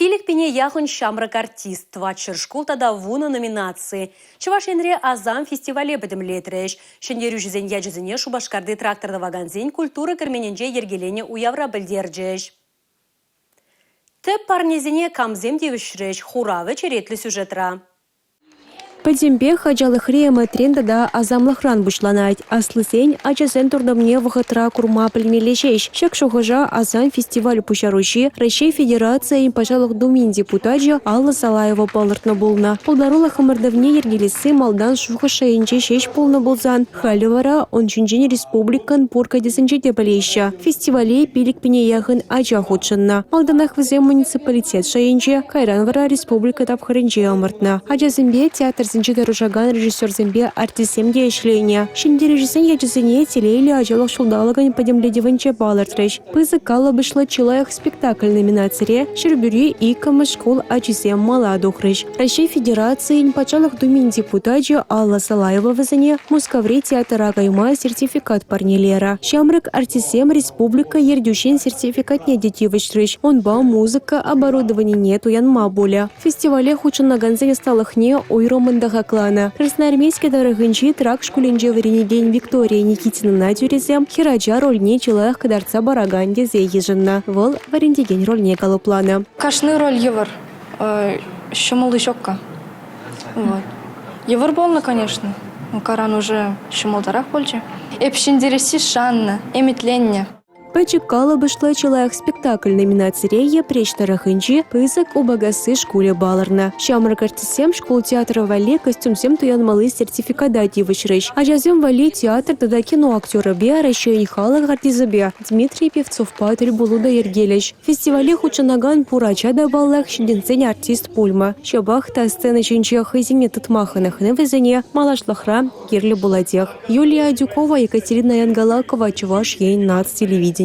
Пилӗкпине яхӑн ҫамрӑк артист, тӑватҫӗр шкул тата вунӑ номинаци. Чӑваш Енре «Асам» фестивале пӗтӗмлетрӗҫ. Ҫӗнтерӳҫӗсен ячӗсене Шупашкарти трактор тӑвакансен культура керменӗнче йӗркеленӗ уявра пӗлтерчӗҫ. Тӗп парнесене камсем тивӗҫрӗҫ? Хуравӗ черетлӗ сюжетра. Пӗтӗмпех ачалӑхри ӗмӗтрен тата асамлӑхран пуҫланать. Аслисен ачасен туртӑмне вӑхӑтра курма пӗлмелле ҫеҫ. Ҫак шухӑша «Асам» фестиваль пуҫаруҫи, Раҫҫей Федерацийӗн Патшалӑх Думин депутачӗ Алла Салаева палӑртнӑ пулнӑ. Пултарулӑх ӑмӑртӑвне йӗркелесси малтан шухӑш шайӗнче ҫеҫ пулнӑ пулсан, халӗ вара ун ҫинчен республикӑн пур кӗтесӗнче те пӗлеҫҫӗ. Фестивале 5 пине яхӑн ача хутшӑннӑ. Малтанах вӗсем муниципалитет шайӗнче, кайран вара республика тапхӑрӗнче ӑмӑртнӑ. Ачасемпе театрсенче тӑрӑшакан режиссерсемпе артистсем те ӗҫленӗ. Ҫӗнтерӳҫӗсен ячӗсене Телейлӗ ачалӑх ҫулталӑкӗн пӗтӗмлетӗвӗнче палӑртрӗҫ. Пысӑк калӑпӑшлӑ чи лайӑх спектакль номинацире Ҫӗрпӳри иккӗмӗш шкул ачисем мала тухрӗҫ. Раҫҫей Федерацийӗн Патшалӑх Думин депутачӗ Алла Салаева вӗсене Мускаври театра кайма сертификат парнелерӗ. Ҫамрӑк артистсем республика ертӳҫин сертификатне те тивӗҫрӗҫ. Унпа музыка оборудованине туянма пулӗ. Фестивале хутшӑнакансен ӑсталӑхне уйрӑммӑн та хакланӑ. Красноармейски тӑрӑхӗнчи Трак шкулӗнче вӗренекен Виктория Никитинӑна тӳресем хӗрача рольне чи лайӑх кӑтартса паракан тесе йышӑннӑ. Вӑл вӗрентекен рольне калӑпланӑ. Кашни роль йывӑр. Ҫӑмӑлли ҫук-ка. Вот. Йывӑр пулнӑ, конечно. Каран уже ҫӑмӑлтарах пулчӗ. Эп ҫӗнтересси шаннӑ, ӗмӗтленнӗ. Пӗчӗк калӑпӑшлӑ чи лайӑх спектакль номинацире Йӗпреҫ тӑрӑхӗнчи Пысӑк Упакасси шкулӗ палӑрнӑ. Ҫамрӑк артистсем шкул театрӗ валли костюмсем туянмалли сертификата тивӗҫрӗҫ. Ачасем валли театр тата кино актерӗпе, Раҫҫейӗн халӑх артисчӗпе Дмитрий Певцовпа тӗл пулу та йӗркелӗҫ. Фестивале хутшӑнакан пур ача та, паллах, ҫитӗнсен артист пулмӗ. Ҫапах та сцена ҫинче хӑйсене тытма хӑнӑхни вӗсене малашлӑхра кирлӗ пулатех. Юлия Адюкова, Екатерина Янгалакова, Чӑваш Ен наци телевиденийӗ.